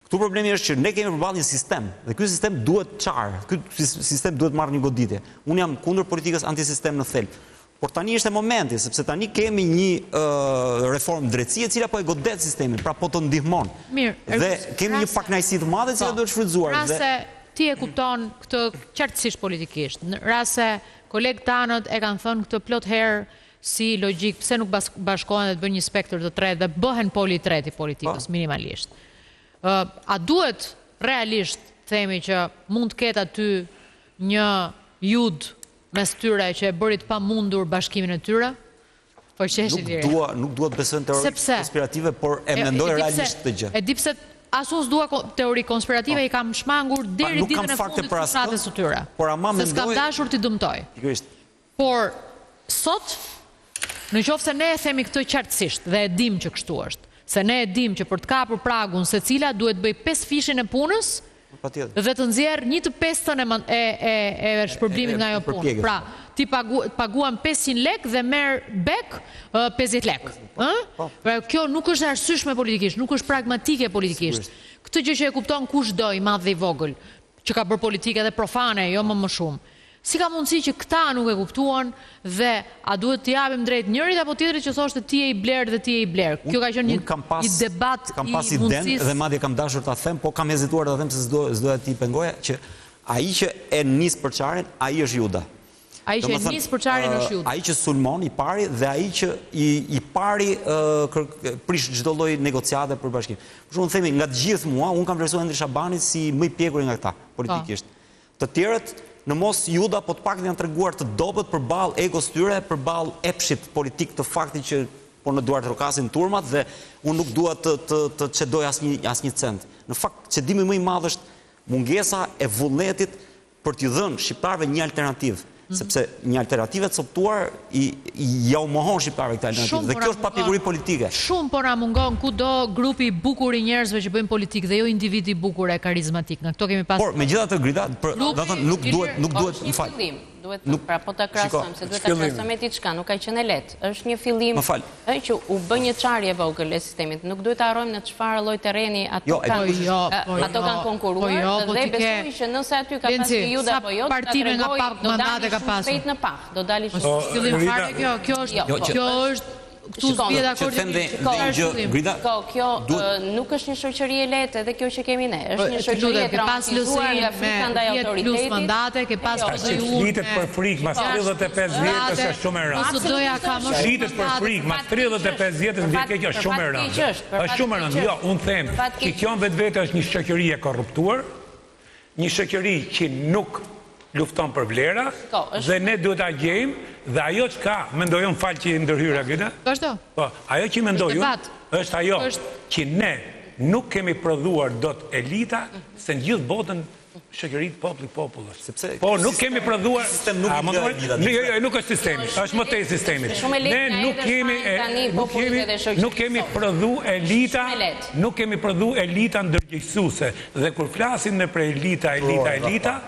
Këtu problemi është që ne kemi përballë një sistem dhe ky sistem duhet çarë, ky sistem duhet marrë një goditje. Unë jam kundër politikës antisistem në thelb. Por tani është momenti, sepse tani kemi një reformë drejtësie e cila po e godet sistemin, pra po të ndihmon. Mirë, dhe kemi një pakënaqësi të madhe e cila po, duhet shfrytëzuar. Në rast se ti e kupton këtë qartësisht politikisht, në rast se kolegët tanët e kanë thënë këtë plot herë si logjikë, pse nuk bashkohen dhe të bëjnë një spektër të tretë dhe bëhen poli i tretë i politikës po. minimalisht. A duhet realisht të themi që mund të ketë aty një Judë mes tyre që e bëri të pamundur bashkimin e tyre? Po qesh nuk dua, nuk dua të besoj në teori konspirative, por e mendoj realisht këtë gjë. E di pse as unë s'dua teori konspirative, po. i kam shmangur deri ditën e fundit fushatës së tyre. Por ama mendoj se s'kam dashur t'i dëmtoj. Pikërisht. Por sot, në qoftë se ne e themi këtë qartësisht dhe e dimë që kështu është, se ne e dimë që për të kapur pragun secila duhet të bëjë pesëfishin e punës dhe të nxjerrë një të pestën e e e e shpërblimit nga ajo punë. Pra, ti pagu paguan 500 lekë dhe merr back 50 lekë. Ë? Po. Pra kjo nuk është e arsyeshme politikisht, nuk është pragmatike politikisht. Këtë gjë që e kupton kushdo i madh dhe i vogël, që ka bërë politikë edhe profane, jo më më shumë. Si ka mundësi që këta nuk e kuptuan dhe a duhet t'i japim drejt njërit apo tjetrit që thoshte ti je i blerë dhe ti je i blerë. Kjo ka qenë një një debat i mundësisë. Kam pas idenë dhe madje kam dashur ta them, po kam hezituar ta them se s'doja t'i pengoja që ai që e nis përçarjen, ai është Juda. Ai që e nis përçarjen është Juda. Ai që sulmon i pari dhe ai që i i pari prish çdo lloj negociate për bashkim. Për shembull themi nga të gjithë mua, unë kam vlerësuar Endri Shabanin si më i pjekuri nga këta politikisht. Të tjerët, në mos Juda, po të paktën janë treguar të dobët përballë egos tyre, përballë epshit politik të faktit që po na duartrokasin turmat dhe unë nuk dua të të të çedoj asnjë asnjë cent. Në fakt, çedimi më i madh është mungesa e vullnetit për t'i dhënë shqiptarëve një alternativë, sepse një alternativë e copëtuar i ua mohon shqiptarëve këtë alternativë dhe kjo është papjekuri politike. Shumë po na mungon kudo grupi i bukur i njerëzve që bëjnë politikë dhe jo individi i bukur e karizmatik. Nga këto kemi pas. Por megjithatë Grida, për, do të thënë nuk duhet nuk duhet, më fal. Duhet të, pra po ta krahasojmë, se duhet ta krahasojmë me diçka, nuk ka qenë e lehtë. Është një fillim, ë që u bë një çarje e vogël e sistemit. Nuk duhet ta harrojmë në çfarë lloj terreni ato jo, kanë po jo, po ato kanë konkurruar po jo, po dhe besoj që nëse aty ka pas një Juda apo jo, do ta tregojë, do dalë shumë shpejt në pah. Do dali shumë. Po, fillim fare kjo, kjo është, jo, kjo është këtu s'bie dakord që them dhe një gjë, Grida. Shiko, kjo nuk është një shoqëri e lehtë edhe kjo që kemi ne. Është një shoqëri e traumatizuar nga frika ndaj autoritetit. Plus mandate, ke pas jo, PDIU. Flitet për frikë mas 35 vjetësh është shumë e rëndë. PSD-ja ka më shumë. Flitet për frikë mas 35 vjetësh më vjen keq është shumë e rëndë. Është shumë e rëndë. Jo, unë them që kjo në vetvete është një shoqëri e korruptuar, Një shoqëri që nuk lufton për vlera dhe ne duhet ta gjejmë dhe ajo çka mendoj unë, fal që ndërhyra Grida. Vazhdo. Po, ajo që mendoj unë është ajo që ne nuk kemi prodhuar dot elita se në gjithë botën shoqëritë populli popull është. Sepse po nuk kemi prodhuar sistem nuk i lë elitat. Jo, jo, nuk është sistemi, është më tej sistemit. Ne nuk kemi nuk kemi nuk kemi prodhu elita, nuk kemi prodhu elita ndërgjegjësuese. Dhe kur flasim ne për elita, elita, elita,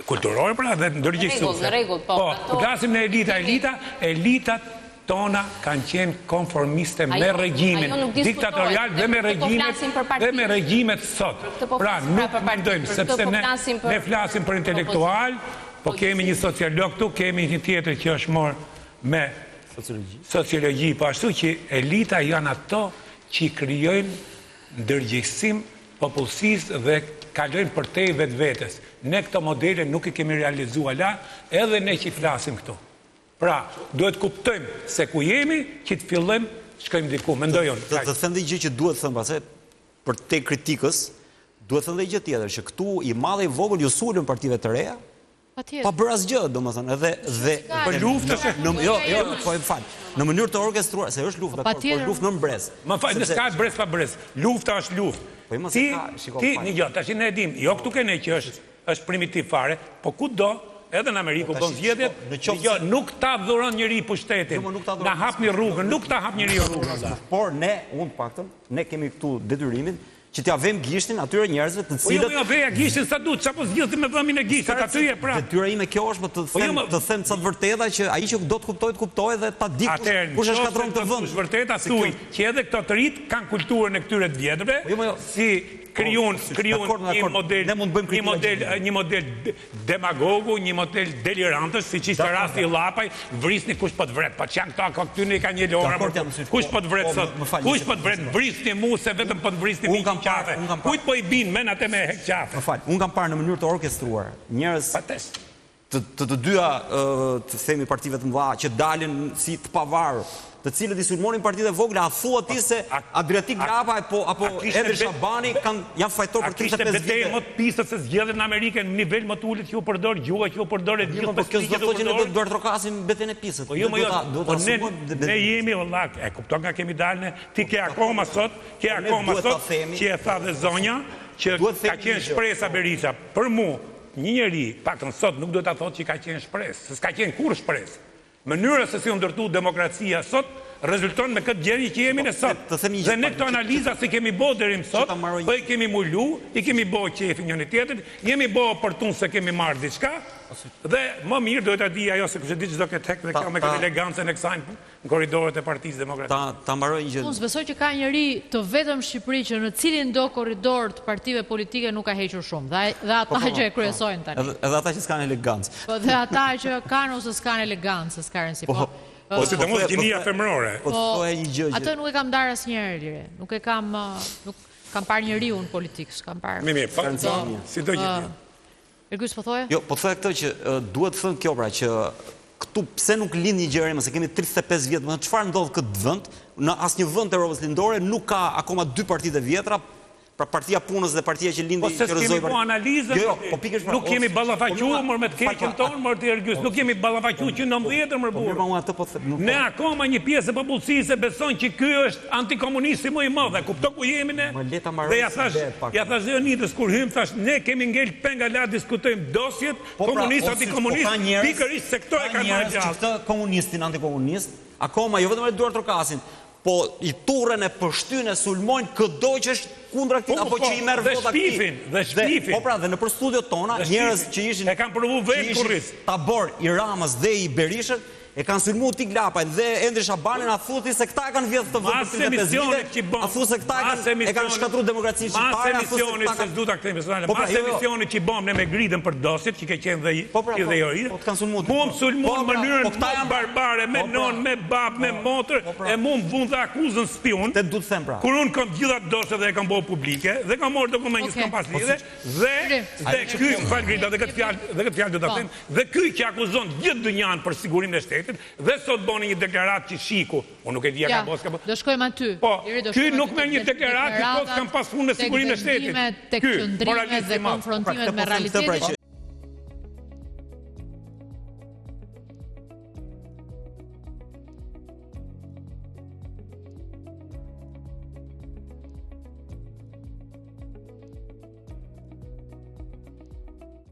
kulturore pra dhe ndërgjegjësuese. Në rregull, po. Po, kur flasim ne elita, elita, elitat tona kanë qenë konformiste me regjimin diktatorial dhe me regjimet dhe me regjimet sot. Pra nuk mendojmë sepse ne ne flasim për intelektualë, po kemi një sociolog këtu, kemi një tjetër që është marrë me sociologji, po ashtu që elita janë ato që krijojnë ndërgjegjësim popullsisë dhe kalojnë përtej vetvetes. Ne këto modele nuk i kemi realizu ala, edhe ne që flasim këtu. Pra, duhet kuptojmë se ku jemi që të fillojmë të shkojmë diku, mendoj unë. Të them dhe një gjë që duhet thënë pastaj, përtej kritikës, duhet thënë dhe një gjë tjetër, që këtu i madh e i vogël iu sulën partive të reja, Pa bërë asgjë, domethënë, edhe dhe për luftë është në jo, jo, po më fal. Në mënyrë të orkestruar, se është luftë, por por luftë nën brez. Më fal, nëse ka brez pa brez. Lufta është luftë. Po jo, ti, ka, shiko, ti, një gjë, tash ne e dim, jo këtu ke ne që është është primitiv fare, po kudo, edhe në Amerikë u bën zgjedhjet, në qoftë jo, nuk ta dhuron njeri pushtetin. Jo, na hapni rrugën, nuk ta hap njeri rrugën. Por ne, unë të paktën, ne kemi këtu detyrimin Që t'ia vëmë gishtin atyre njerëzve të cilët. Po jo, jo, veja gishtin sa du, ça po zgjidh ti me vëmin e gishtit, aty je prapë. Detyra ime kjo është, po të po jo, them, të them ca të vërteta që ai që do të kuptojë të kuptojë dhe ta di kush kush e shkatërron këtë vend. Atëherë, vërteta thuj që edhe këto të rinjtë kanë kulturën e këtyre të vjetërve, po jo, jo. si. Krijuan krijuan një model, një model, një model demagogu, një model delirantësh, siç ishte rasti i Lapaj, vrisni kush po të vret, po ç'janë këto, ka këty ne ka një lora, kush po të vret sot, kush po të vret, vrisni mu se vetëm po të vrisni mi në qafe, kujt po i bin men atë me hek qafe. Më fal, unë kam parë në mënyrë të orkestruar njerëz të të të dyja të themi partive të mëdha që dalin si të pavarur, të cilët i sulmonin partitë e vogla, a thua ti se Adriatik Lapaj apo apo Endri Shabani kanë janë fajtor për 35 vite. A kishte betejë më të pisët se zgjedhjet në Amerikë në nivel më të ulët që u përdor, gjuha që u përdor e gjithë po kjo s'do të thotë që ne do të duartrokasim betejën e pisët. Po jo, jo, po ne ne jemi vëlla, e kupton nga kemi dalë ne? Ti ke akoma sot, ke po akoma sot që e tha dhe zonja që ka qenë shpresa Berisha. Për mua, Një njeri, paktën sot nuk duhet ta thotë që ka qenë shpresë, se s'ka qenë kurrë shpresë. Mënyra se si u ndërtu demokracia sot rezulton me këtë gjendje që jemi ne sot. Dhe ne këto analiza s'i kemi bo deri më sot, po i kemi mulu, i kemi bo qejfin njëri tjetrit, jemi bo oportun se kemi marrë diçka, dhe më mirë duhet ta dijë ajo se kush e di ç'do ketë hek dhe kjo me këtë elegancën e kësaj në korridoret e Partisë Demokratike. Ta ta mbaroj një gjë. Unë s'besoj që ka njeri të vetëm në Shqipëri që në cilindo korridor të partive politike nuk ka hequr shumë. Dhe dhe ata po, po, që e po. kryesojnë tani. Edhe edhe ata që s'kanë elegancë. Po dhe ata që kanë ose s'kanë elegancë, s'ka rëndësi. Po, po, po sidomos gjinia femërore. Po të thoja një gjë që Atë nuk e kam ndarë asnjëherë, Liri. Nuk e kam nuk kam parë njeriun në politikë, s'kam parë. Mirë, mirë, po, sido që të jetë. Ergys po thoje? Jo, po thoja këtë që duhet thënë kjo pra që këtu pse nuk lind një gjë e re, mëse kemi 35 vjet, më çfarë ndodh këtë vend, në asnjë vend të Europës Lindore nuk ka akoma dy partitë e vjetra, pra partia e punës dhe partia që lindi po që rrëzoi. Po se s'kemi analizën. Jo, jo, po pikërisht pra. Nuk kemi ballafaqu mor me të keqen tonë, mor ti Ergys, nuk kemi ballafaqu që në 90 mor burrë. Po mirë, atë po them. Ne akoma një pjesë e popullsisë e beson që ky është antikomunisti më i madh, e kupton ku jemi ne? Më le ta mbaroj. Dhe ja thash, ja thash Leonidës kur hym thash ne kemi ngel peng ala diskutojmë dosjet, po pra, komunist antikomunist, po pikërisht se këto e kanë marrë gjallë. Këtë komunistin antikomunist, akoma jo vetëm e duartrokasin, po i turren e pështyjnë e sulmojnë këdo që është kundra këtij po, apo po, që i merr vota këtij. Dhe shpifin, dhe shpifin. Po pra, dhe nëpër studiot tona, njerëz që ishin e kanë provu vetë kurriz. Tabor i Ramës dhe i Berishës, E kanë sulmu Tik Lapajn dhe Endri Shabanin a thua ti se këta e kanë vjedhë këtë vend për 35 vite, a thua se këta e kanë e kanë shkatërru demokracinë shqiptare, a thua se këta kanë s'du ta kthejmë personale, po pra, mas jo, jo. emisionit që bëmë ne me Gridën për dosjet që ke qenë dhe po pra, po, dhe jo, po të kanë sulmu. Mua më sulmuan po, pra, mënyrën po, këta janë barbare me po, pra, nonë, me babë, me motër, e mu më vunë dhe akuzën spiun. Te du të them pra. Kur unë kam gjitha dosjet dhe e kam bërë publike dhe kam marrë dokumente që s'kam pas lidhje dhe dhe ky, fal Grida, dhe këtë fjalë, dhe këtë fjalë do ta them, Dhe ky që akuzon gjithë dynjanë për sigurimin e shtetit dhe sot boni një deklaratë që SHIK-u, unë nuk e di a ka bo s'ka bo. Do shkojmë aty. Po, ky nuk merr një deklaratë që thotë s'kam pas punë me sigurimin e shtetit. Tek qëndrimet dhe konfrontimet me realitetin.